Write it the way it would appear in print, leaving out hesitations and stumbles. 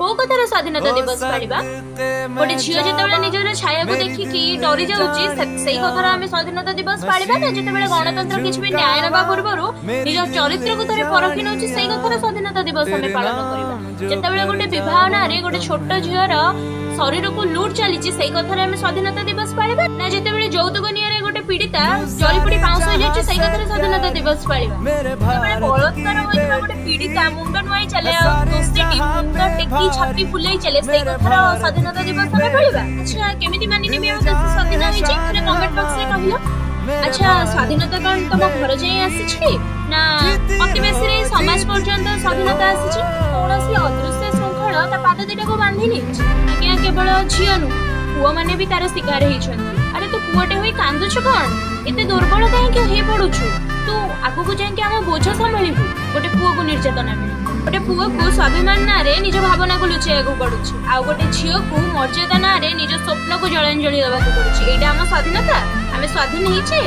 କୋଉ କଥାର ସ୍ୱାଧୀନତା ଦିବସ ପାଳିବା? ଗୋଟେ ଝିଅ ଯେତେବେଳେ ନିଜର ଛାୟାକୁ ଦେଖିକି ଡରି ଯାଉଛି, ସେଇ କଥାର ଆମେ ସ୍ୱାଧୀନତା ଦିବସ ପାଳିବା, ନା ଯେତେବେଳେ ଗଣତନ୍ତ୍ର କିଛି ବି ନ୍ୟାୟ ନେବା ପୂର୍ବରୁ ନିଜ ଚରିତ୍ରକୁ ଥରେ ପରଖି ନେଉଛି, ସେଇ କଥାର ସ୍ୱାଧୀନତା ଦିବସ ଆମେ ପାଳନ କରିବା? ଯେତେବେଳେ ଗୋଟେ ବିବାହ ନାଁରେ ଗୋଟେ ଛୋଟ ଝିଅର ଶରୀରକୁ ଲୁଟ୍ ଚାଲିଛି, ସେଇ କଥାରେ ଆମେ ସ୍ୱାଧୀନତା ଦିବସ ପାଳିବା, ନା ଯେତେବେଳେ ଯୌତୁକ ନିଆଁରେ ଗୋଟେ ପୀଡ଼ିତା ଜଳିପୋଡି ପାଉଁଶ ହେଇଯାଉଛି, ସେଇ କଥାରେ ସ୍ୱାଧୀନତା ଦିବସ ପାଳିବା? ଯେତେବେଳେ ବଳାତ୍କାର ହୋଇଥିବା ଗୋଟେ ପୀଡ଼ିତା ମୁଣ୍ଡ ନୁଆଇ ଚାଲେ ଆଉ ଦୋଷୀଟି ମୁଣ୍ଡ ଟେକି ଛାତି ଫୁଲେଇ ଚାଲେ, ସେଇ କଥାର ସ୍ୱାଧୀନତା ଦିବସ ଆମେ ପାଳିବା? ଆଚ୍ଛା, କେମିତି ମାନିନେବି ଆମ ଦେଶ ସ୍ୱାଧୀନ ହେଇଛି? ଥରେ କମେଣ୍ଟ ବକ୍ସରେ କହିଲ। ଆଚ୍ଛା, ସ୍ୱାଧୀନତା କଣ ତମ ଘର ଯାଏଁ ଆସିଛି, ନା ଅତି ବେଶୀରେ ସମାଜ ପର୍ଯ୍ୟନ୍ତ ସ୍ୱାଧୀନତା ଆସିଛି? କୌଣସି ଅଦୃଶ୍ୟ ଶୃଙ୍ଖଳ ତା ପାଦ ଦିଟାକୁ ବାନ୍ଧି ନେଇଛି। ଆଜ୍ଞା, କେବଳ ଝିଅ ନୁହଁ, ପୁଅମାନେ ବି ତାର ଶିକାର ହେଇଛନ୍ତି। ଆରେ, ତୁ ପୁଅଟେ ହୋଇ କାନ୍ଦୁଛୁ କଣ? ଏତେ ଦୁର୍ବଳ କାହିଁକି ହେଇ ପଡୁଛୁ? ତୁ ଆଗକୁ ଯାଇକି ଆମ ବୋଝ ସମ୍ଭାଳିବୁ। ଗୋଟେ ପୁଅକୁ ନିର୍ଯାତନା ମିଳେ, ଗୋଟେ ପୁଅକୁ ସ୍ୱାଭିମାନ ନାଁରେ ନିଜ ଭାବନାକୁ ଲୁଚେଇବାକୁ ପଡୁଛି, ଆଉ ଗୋଟେ ଝିଅକୁ ମର୍ଯ୍ୟାଦା ନାଁରେ ନିଜ ସ୍ୱପ୍ନକୁ ଜଳାଞ୍ଜଳି ଦେବାକୁ ପଡୁଛି। ଏଇଟା ଆମ ସ୍ୱାଧୀନତା? ଆମେ ସ୍ୱାଧୀନ ହେଇଛେ?